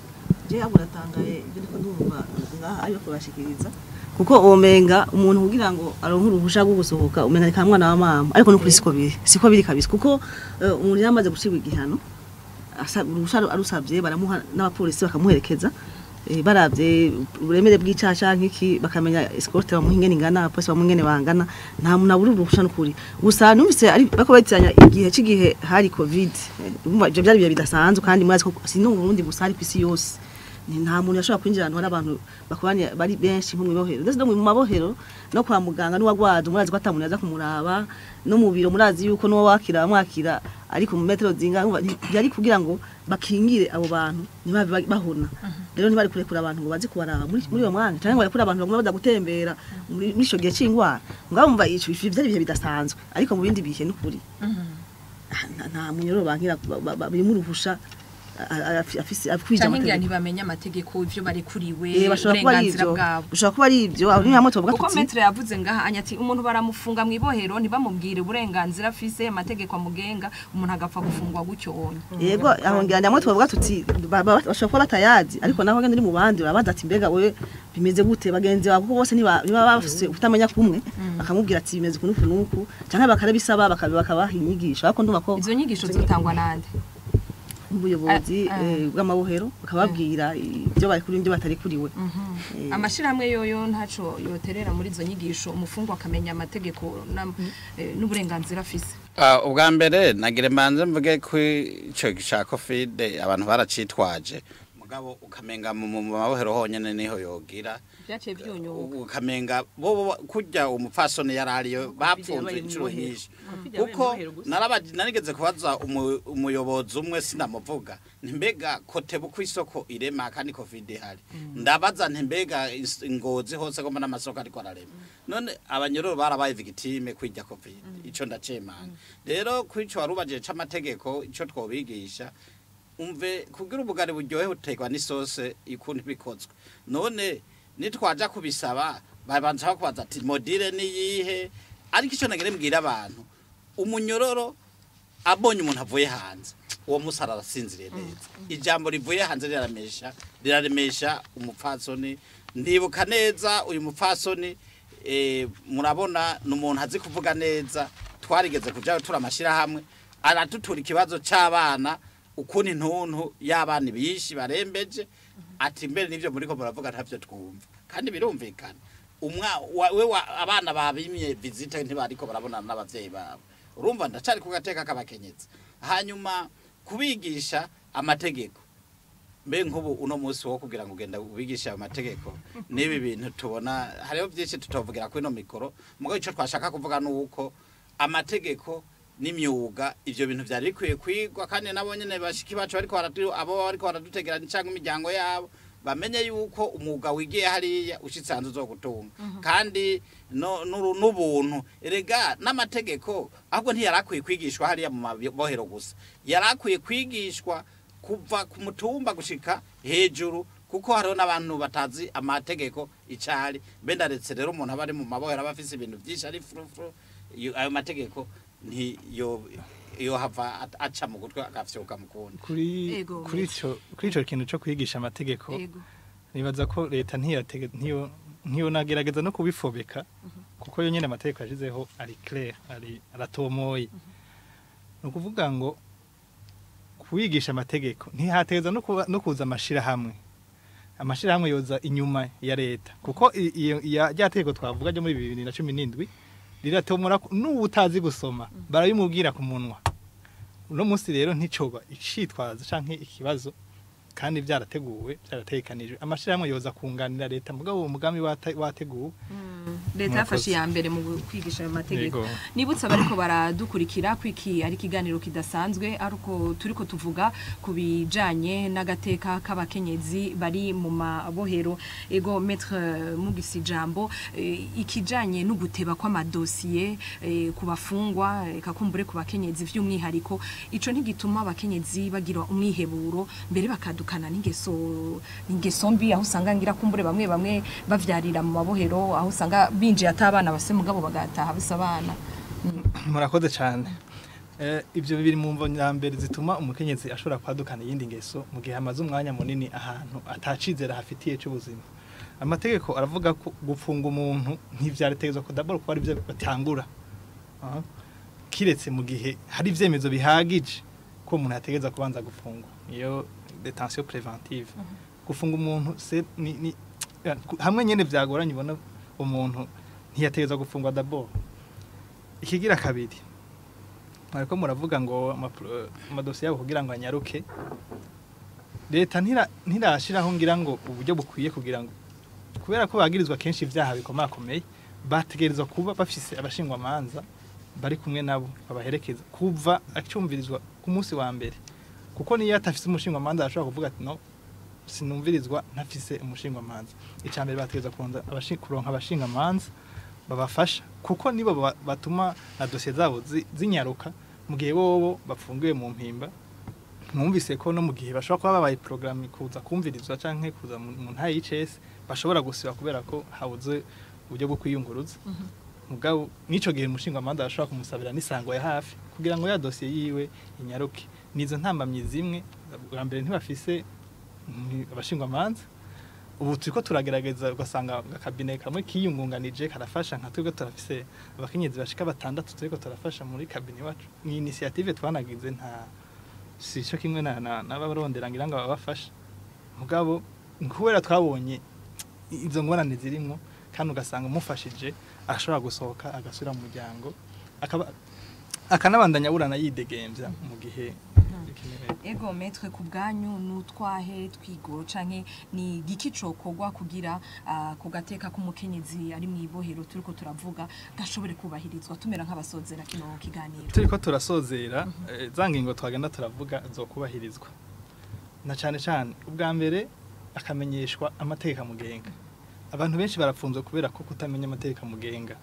Je ahubwo natangaye ibyo ndiko ndumva ngaha ariko kubashikiriza, kuko omenga umuntu kugira ngo aronke uruhusha rwo gusohoka umenga ni kamwana wa mama, ariko no kuri siko biri, siko biri kabisa, kuko umuntu yamaze gucibwa igihano uruhusha arusavye baramuha n'abapolisi bakamuherekeza, baravye uburemere bw'icaha canke iki, bakamenya escorte bamuha ingene ingana, abapolisi bamuha ingene bangana, nta muntu abura uruhusha n'ukuri. Gusa numvise ari bako bayitiranya igihe c'igihe hari Covid, ivyo vyari ibihe bidasanzwe, kandi murazi ko si no mu Burundi gusa ari kw'isi yose, nta muntu yashobora kwinjira ahantu hari abantu bakoranye bari benshi nko mw'ibohero, ndetse no mu mabohero no kwa muganga n'uwagwaje murazi ko ata muntu yaza kumuraba, no mu biro murazi yuko n'uwo wakira bamwakira ariko mu metero zinga, byari kugira ngo bakingire abo bantu ntibabe bahona. Rero ntibari kurekura abantu ngo baze kubaraba muri uyo mwanya, canke ngo barekure abantu baguma baza gutembera muri ico gihe c'ingwara. Ngabo mva ico vyari ibihe bidasanzwe, ariko mu bindi bihe n'ukuri nta munyororo bankira birimo uruhusha afise akwije Canke ngira amategeko. Ntibamenya amategeko, ivyo barekuriwe, Bashobora kuba ari uburenganzira ivyo, bwabo. bashobora kuba ari ivyo, aho ni hamwe tuvuga Kuko tuti maître yavuze ngaha anya ati umuntu baramufunga mu ibohero ntibamubwire uburenganzira afise, amategeko amugenga, umuntu agapfa gufungwa gutyo onye. Yego, aho ngira namwe tubavuga tuti bashobora kuba batayazi, ariko naho ngende uri mu bandi urabaza ati: "Mbega wewe bimeze gute?" Bagenzi bawe, kuko bose niba bafise kutamenya kumwe, bakamubwira ati: "Bimeze uku n'uku n'uku", canke bakarabisaba, bakabaha inyigisho. Ariko ndumva ko Izo nyigisho zotangwa nande? Ubuyobozi bw'amabohero, bakababwira ibyo bari kuri, ibyo batari kuriwe. Amashirahamwe yoyo ntaco yoterera muri izo nyigisho, umufungwa akamenya amategeko n'uburenganzira afise? Ubwa mbere nagira mbanze mvuge ko ico ca COVID abantu baracitwaje, mugabo ukamenga mu mabohero honyene niho yogira. Vyaciye vyunyuka. Ukamenga bo kurya umupfasoni yarariyo bapfunzwe inshuro nyinshi, kuko narigeze kubaza umuyobozi umwe, sinamuvuga, nti: "Mbega kote ku isoko irema kandi COVID ihari?" Ndabaza nti: "Mbega Ngozi hose ko mbona amasoko ariko ararema, none abanyororo barabaye victime kwirya COVID?" Ico ndacemanga. Rero kwico warubajije c'amategeko, ico twobigisha, umve, kugira ubugari buryohe buterwa n'isose ikuntu bikozwe. None nitwaja kubisaba, babanza bakubaza ati: "Module ni yihe?" Ariko ico nagire mbwira abantu, umunyororo abonye umuntu avuye hanze, uwo musi arasinziriye neza. Ijambo rivuye hanze riraremesha umupfasoni. Ndibuka neza uyu mupfasoni, murabona ni umuntu azi kuvuga neza. Twarigeze kujayo turi amashirahamwe, aratutura ikibazo c'abana, ukuntu intuntu y'abana bishi barembeje, ati: "Mbere n'ivyo muriko muravuga ntavyo twumva." Kandi birumvikana, abana babimye visite, ntibariko barabonana n'abavyeyi babo. Urumva ndacari ku gateka k'abakenyezi. Hanyuma kubigisha amategeko, mbe nk'ubu uno munsi wo kugira ngo ugenda ubigisha ayo mategeko n'ibi bintu tubona, hariho byinshi tutovugira kuri ino mikoro. Mugabo icyo twashaka kuvuga ni uko amategeko n'imyuga, ivyo bintu vyari bikwiye kwigwa, kandi nabo nyene bashiki bacu bariko abo bariko baradutegeranya cyangwa imiryango yabo, bamenye yuko umwuga wigiye hariya ushitse hanze uzogutunga, kandi n'ubuntu. Erega n'amategeko ahubwo ntiyarakwiye kwigishwa hariya mu mabohero gusa, yarakwiye kwigishwa kuva ku mutumba gushika hejuru, kuko hariho n'abantu batazi amategeko icari. Mbe ndaretse rero, umuntu aba ari mu mabohero aba afise ibintu vyinshi, ari furufuru, ayo mategeko ntiyo yohava aca mu gutwi agafyuka mu kundi. Kuri Ego, kuri ico kintu cyo kwigisha amategeko, nibaza ko leta ntiyo nagerageza no kubifobeka, kuko yo nyene amategeko yashizeho ari clair, ari aratomoye. Ni ukuvuga ngo kubigisha amategeko ntihateza no kuza amashirahamwe. Amashirahamwe yoza inyuma ya leta, kuko iyo rya tegeko twavuga ryo muri 2017 riratomora ko n'ubu utazi gusoma barabimubwira ku munwa. Uno munsi rero nticoba icitwazo canke ikibazo, kandi byarateguwe, byarategekanijwe. Amashirahamwe yoza kunganira leta, mugabo uwo mugambi wateguwe. Leta yafashe Murakoze. iya mbere mu kwigisha ayo mategeko. Yego. Nibutse abariko baradukurikira kwiki ari ikiganiro kidasanzwe, ariko turiko tuvuga ku bijanye n'agateka k'abakenyezi bari mu mabohero. Ego maître Mugisi Jambo, ikijanye n'uguteba kw'amadosiye ku bafungwa, kakumbure ku bakenyezi vy'umwihariko, ico ntigituma abakenyezi bagira umwiheburo, mbere bakadukana n'ingeso mbi, aho usanga ngira kumbure bamwe bamwe bavyarira mu mabohero, aho usanga binjiye atabana base, mugabo bagataha basa abana? Murakoze cyane. Ibyo bibiri mu mvo mbere zituma umukenyezi ashobora kwadukana iyindi ngeso mu gihe amaze umwanya munini ahantu atacizera hafitiye cy'ubuzima. Amategeko aravuga ko gufunga umuntu ntivyarategezwa ko d'abord kuba ari byo batangura. Aha. Kiretse mu gihe hari ivyemezo bihagije ko umuntu yategeza kubanza gufungwa, niyo détention préventive. Gufunga umuntu se ni hamwe nyene vyagoranye, ubona umuntu ntiyategezwa gufungwa d'abord. Ikigira kabiri, mwariko muravuga ngo amadosiye yabo kugira ngo anyaruke, leta ntirashiraho ngira ngo uburyo bukwiye kugira ngo, kubera ko bagirizwa kenshi ivyaha bikomakomeye, bategerezwa kuba bafise abashingwamanza bari kumwe nabo babaherekeza kuva acumvirizwa ku munsi wa mbere, kuko niyo atafise umushingwamanza arashobora kuvuga ati: "No, sinumvirizwa ntafise umushingwamanza." Icya mbere bategerezwa kuronka abashingamanza babafasha, kuko nibo batuma na dosiye zabo zinyaruka mu gihe bobo bafungiwe mu mpimba. Mwumvise ko no mu gihe bashobora kuba babaye programme kuza kumvirizwa canke kuza mu ntaye y'ICS bashobora gusiba kubera ko habuze uburyo bwo kwiyunguruza. Mugabo nico gihe umushingamanza ashobora kumusabira n'isango ya hafi kugira ngo ya dosiye yiwe inyaruke. Nizo ntambamyi zimwe. Bwa mbere ntibafise abashingwamanza. Ubu turiko turagerageza, ugasanga akabine kamwe kiyungunganije karafasha, nka twebwe turafise abakenyezi bashika 6 turiko turafasha muri kabine wacu. Ni initiative twanagize, nta si cyo kimwe n'abarondera ngira ngo babafashe, mugabo kubera twabonye izo ngorane zirimwo, kandi ugasanga umufashije ashobora gusohoka agasubira mu muryango akanabandanya aburana yidegemvya mu gihe bikenewe. Ego maître, ku bwanyu nutwahe twigoro canke ni giki cokorwa kugira ku gateka k'umukenyezi ari mw'ibohero turiko turavuga gashobore kubahirizwa, tumera nk'abasozera kino kiganiro? Turiko turasozera, za ngingo twagenda turavuga zokubahirizwa, na cane cane ubwa mbere akamenyeshwa amategeko amugenga. Abantu benshi barapfunzwe kubera ko kutamenya amategeko amugenga.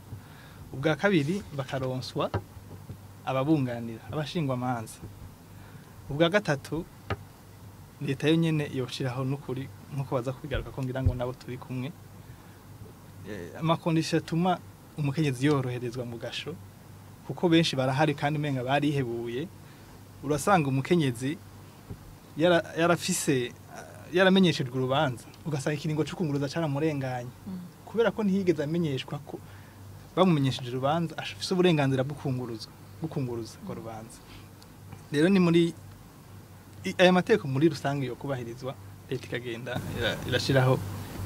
Ubwa kabiri bakaronswa ababunganira, abashingwamanza. Ubwa gatatu leta yo nyene yoshiraho n'ukuri nkuko baza kubigaruka ko ngira ngo nabo turi kumwe, ama conditions atuma umukenyezi yoroherezwa mu gasho, kuko benshi barahari kandi umenga barihebuye. Urasanga umukenyezi yarafise yaramenyeshejwe urubanza, ugasanga ikiringo cyo kunguruza caramurenganye kubera ko ntiyigeze amenyeshwa ko bamumenyesheje urubanza afise uburenganzira bwo kunguruza urwo rubanza. Rero ni muri aya mategeko muri rusange yo kubahirizwa, leta ikagenda irashiraho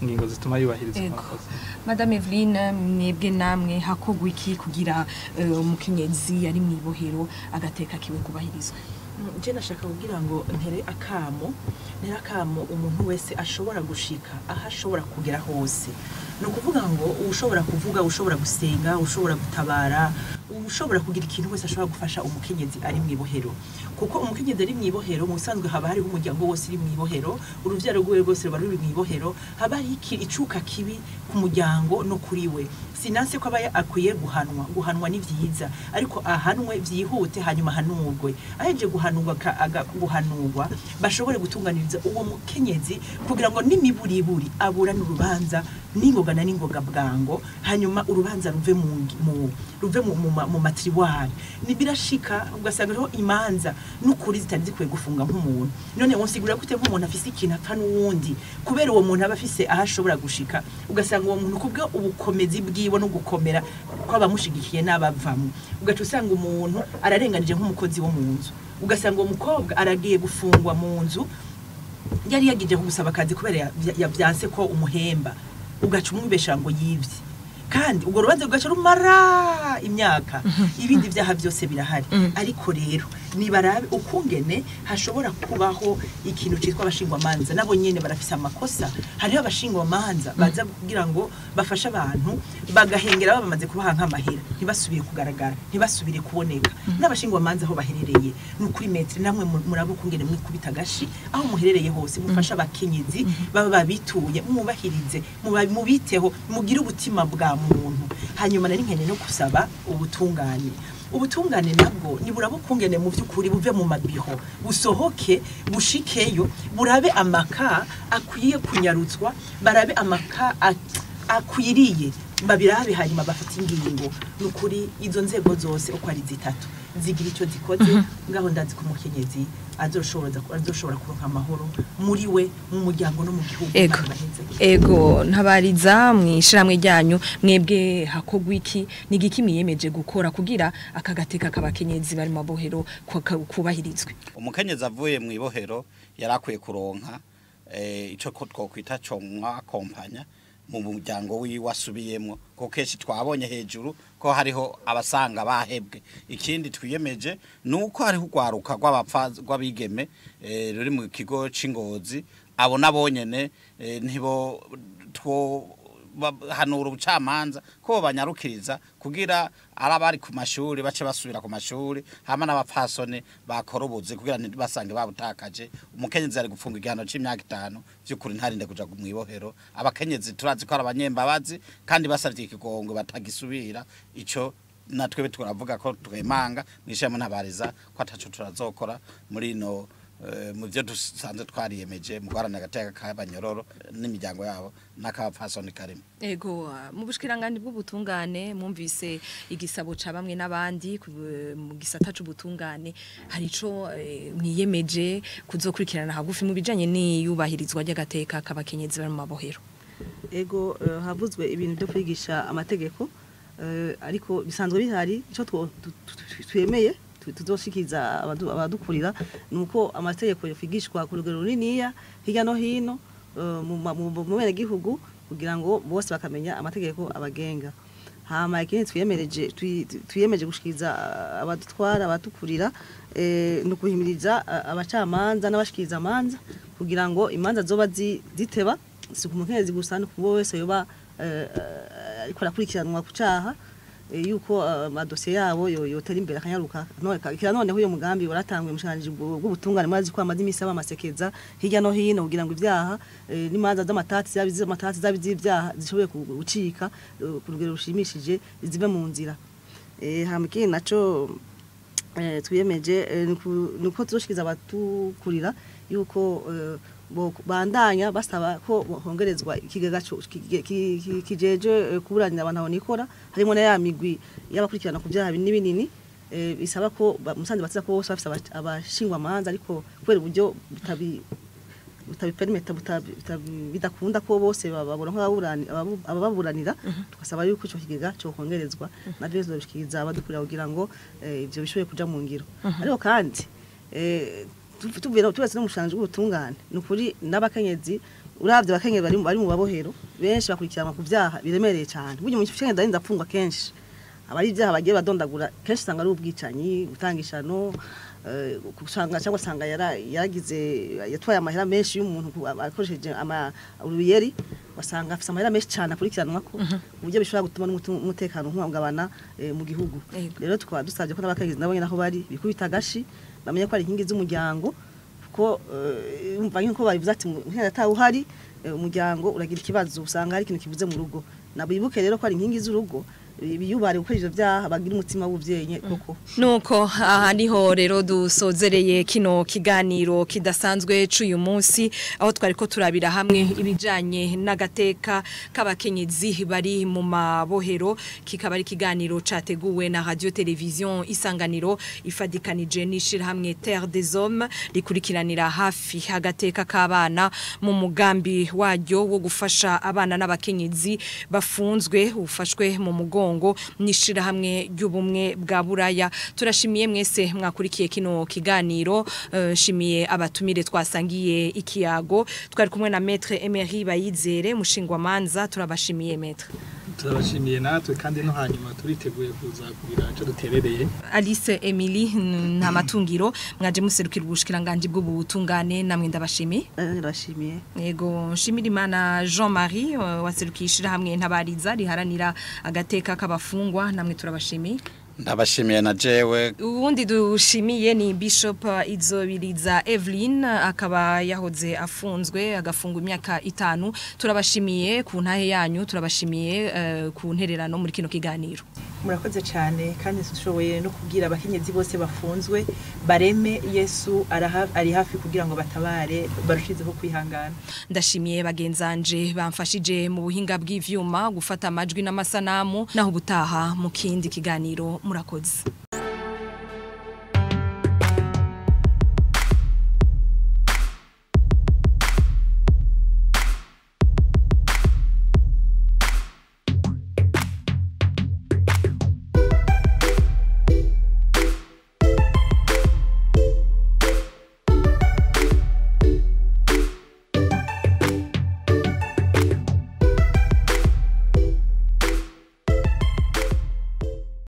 ingingo zituma yubahirizwa. Ego. Madame Eveline, mwebwe namwe hakogwa iki kugira umukenyezi ari mw'ibohero agateka kiwe kubahirizwa? Je nashaka kugira ngo ntere akamo umuntu wese ashobora gushika aho ashobora kugera hose. Ni ukuvuga ngo ushobora kuvuga, ushobora gusenga, ushobora gutabara, ushobora kugira ikintu wese ashobora gufasha umukenyezi ari mw'ibohero. Kuko umukenyezi ari mw'ibohero mu busanzwe haba hariho umuryango wose uri mw'ibohero, uruvyaro rwiwe rwose ruba ruri mw'ibohero, haba hari icuka kibi ku muryango no kuri we. Sinanse ko aba akwiye guhanwa, guhanwa ni vyiza, ariko ahanwe vyihute hanyuma ahanurwe. Aheje guhanurwa guhanurwa bashobore gutunganiriza uwo mukenyezi kugira ngo n'imiburiburi aburane urubanza n'ingoga na n'ingoga bwango, hanyuma urubanza ruve mu matriwari. Ni birashika ugasanga hariho imanza n'ukuri zitari zikwiye gufunga nk'umuntu. None wonsigurira gute nk'umuntu afise ikintu apfa n'uwundi, kubera uwo muntu aba afise aho ashobora gushika, ugasanga uwo muntu kubwe ubukomezi bwiwe no gukomera kw'abamushigikiye n'abavamwo, ugaca usanga umuntu ararenganije nk'umukozi wo mu nzu, ugasanga uwo mukobwa aragiye gufungwa mu nzu yari yagije gusaba akazi kubera yavyanse ko umuhemba, ugaca umwibesha ngo yivye, kandi ubwo rubanza rugaca rumara imyaka. Ibindi vyaha byose birahari, ariko rero nibarabe ukungene hashobora kubaho ikintu citwa abashingwamanza. Nabo nyene barafise amakosa. Hariho abashingwamanza baza kugira ngo bafashe abantu bagahengera bamaze kubaha nk'amahera, ntibasubire kugaragara, ntibasubire kuboneka. N'abashingwamanza aho baherereye ni ukuri maître, namwe murabo ukungene mwikubita agashi aho muherereye hose, mufashe abakenyezi baba babituye, mwubahirize, mubiteho, mugire ubutima bwa muntu. Hanyuma nari nkeneye no gusaba ubutungane. Ubutungane nabwo niburabo kungene mu by'ukuri buve mu mabiho, busohoke bushikeyo, burabe amaka akwiye kunyarutswa, barabe amaka akwiriye, babirabe hanyuma bafata ingingo. Nukuri izo nzego zose uko ari zitatu zigira icyo zikoze, ngaho ndazi ko umukenyezi azoshobora kuronka amahoro muri we, mu muryango no mu gihugu. Ego. Ego ntabariza mwishirahamwe ryanyu mwebwe hakogwa iki, ni igiki mwiyemeje gukora kugira aka gateka k'abakenyezi bari mu mabohero kubahirizwe? Umukenyezi avuye mu ibohero yarakwiye kuronka ico ko twokwita co mwakompanya mu muryango wiwe asubiyemwo, kuko kenshi twabonye hejuru ko hariho abasanga bahebwe. Ikindi twiyemeje nuko hariho urwaruka rw'abigeme ruri mu kigo c'Ingozi, abo nabonyene ntibo two hanura ubucamanza ko banyarukiriza kugira arabari ku mashuri bace basubira ku mashuri, hama n'abapfasoni bakora ubuzi kugira ntibasange babutakaje. Umukenyezi ari gufunga igihano c'imyaka 5 vy'ukuri ntarinde kuja mu ibohero. Abakenyezi turazi ko ari abanyembabazi kandi basavye ikigongo batagisubira. Ico natwe turavuga ko twemanga mwishemo ntabariza ko ataco turazokora muri no Mu byo dusanzwe twariyemeje mu guharanira agateka k'abanyororo n'imiryango yabo n'akabapfasoni karimo. Ego, mu bushikiranganje bw'ubutungane mwumvise igisabo ca bamwe n'abandi mu gisata c'ubutungane, hari ico mwiyemeje kuzokurikirana hagufi mu bijanye n'iyubahirizwa ry'agateka k'abakenyezi bari mu mabohero? Ego, havuzwe ibintu byo kwigisha amategeko, ariko bisanzwe bihari. Ico twemeye tuzoshikiza abadukurira nuko amategeko yokwigishwa ku rugero runiniya hirya no hino mu bene gihugu, kugira ngo bose bakamenya amategeko abagenga. Hama ikindi twiyemereje, twiyemeje gushikiza abadutwara, abadukurira, no kuhimiriza abacamanza n'abashikiriza amanza kugira ngo imanza zoba ziteba, si ku mukenyezi gusa, no ku wese yoba ariko arakurikiranwa ku caha, yuko amadosiye yabo yotera imbere akanyaruka. Kira noneho uyo mugambi waratanguye umushikiranganji bw'ubutungane, murazi ko amaze imisi amasekeza hirya no hino kugira ngo ibyaha n'imanza z'amatati, zaba iz'amatati zaba iz'ibyaha, zishoboye gucika ku rugero rushimishije, zive mu nzira. Hama ikindi naco twiyemeje nuko tuzoshikiza abatukurira yuko bandanya basaba ko hongerezwa ikigega kijeje kuburanira abantu abonikora, harimo na ya migwi y'abakurikirana ku byaha binini binini, bisaba ko musanze batiza ko bose bafise abashingwa amanza, ariko kubera uburyo butabipermeta, bidakunda ko bose babona ababuranira, tugasaba yuko ico kigega cyo kongerezwa, navyo tuzobishikiriza abadukurira kugira ngo ivyo bishoboye kuja mu ngiro. Ariko kandi tuvuye tubatse no mushanje w'ubutungane, nukuri n'abakenyezi, uravye abakenyezi bari mu babohero benshi bakurikiranwa ku vyaha biremereye cyane. Burya umukenyezi arinda apfungwa kenshi abari ibyaha bagiye badondagura, kenshi usanga ari ubwicanyi, gutanga ishano, usanga cyangwa usanga yaragize yatwaye amahera menshi y'umuntu akoresheje uruyeri, wasanga afise amahera menshi cyane akurikiranwa ko uburyo bishobora gutuma n'umutekano uhungabana mu gihugu. Rero tukaba dusabye ko n'abakenyezi nabo nyene aho bari bikubita agashi, bamenye ko ari inkingi z'umuryango, kuko umva nk'uko babivuze ati umukenyezi atawuhari umuryango uragira ikibazo, usanga hari ikintu kibuze mu rugo. Nabo bibuke rero ko ari inkingi z'urugo, biyubare gukora ivyo vyaha, bagira umutima w'uvyenye koko. Nuko aha niho rero dusozereye kino kiganiro kidasanzwe c'uyu munsi, aho twariko turabira hamwe ibijanye n'agateka k'abakenyezi bari mu mabohero. Kikaba ari ikiganiro categuwe na Radio Television Isanganiro ifadikanije n'ishirahamwe Terre des Hommes rikurikiranira hafi agateka k'abana mu mugambi waryo wo gufasha abana n'abakenyezi bafunzwe, ufashwe mu mugongo n'ishirahamwe ry'ubumwe bwa Buraya. Turashimiye mwese mwakurikiye kino kiganiro, shimiye abatumire twasangiye ikiyago. Twari kumwe na Maître Emery Bayizere, mushingwamanza. Turabashimiye Maître. Turabashimiye natwe, kandi no hanyuma turiteguye kuza kugira ico duterereye. Alice Emily Ntamatungiro, mwaje muserukira ubushikiranganje bw'ubutungane, namwe ndabashimiye. Ndabashimiye. Yego, Nshimirimana Jean Marie waserukiye ishirahamwe Ntabariza riharanira agateka k'abafungwa, namwe turabashimiye. Ndabashimiye na jewe. Ubundi dushimiye ni Bishop Izobiriza Evelyn, akaba yahoze afunzwe agafungwa imyaka 5. Turabashimiye ku ntahe yanyu, turabashimiye ku ntererano muri kino kiganiro. Murakoze cyane, kandi dushoboye no kubwira abakenyezi bose bafunzwe bareme, Yesu ari hafi kugira ngo batabare, barushizeho kwihangana. Ndashimiye bagenzanje bamfashije mu buhinga bw'ivyuma gufata amajwi n'amasanamu, naho ubutaha mu kindi kiganiro. Murakoze.